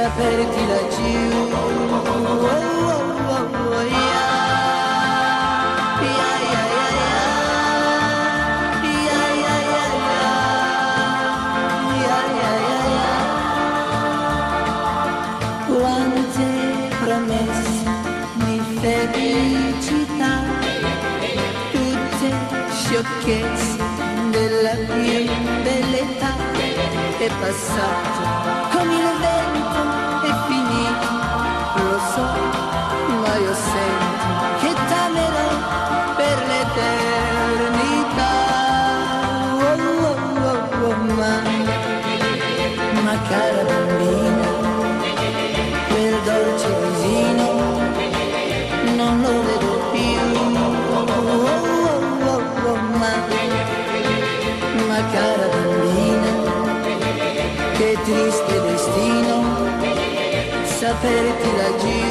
Saperti laggiù. Oh, oh, oh, oh, yeah. Yeah, yeah, yeah, yeah. Yeah, yeah, yeah, yeah. Yeah, yeah, yeah, yeah. Quante promesse di felicità, tutte sciocchezze della più bella età. È passato come il vento, è finito, lo so, ma io sento che t'amerò per l'eternità. Oh, oh, oh, oh, ma, ma cara bambina, quel dolce visino non lo vedo più. Oh, oh, oh, oh, ma, ma cara bambina, che triste destino saperti laggiù.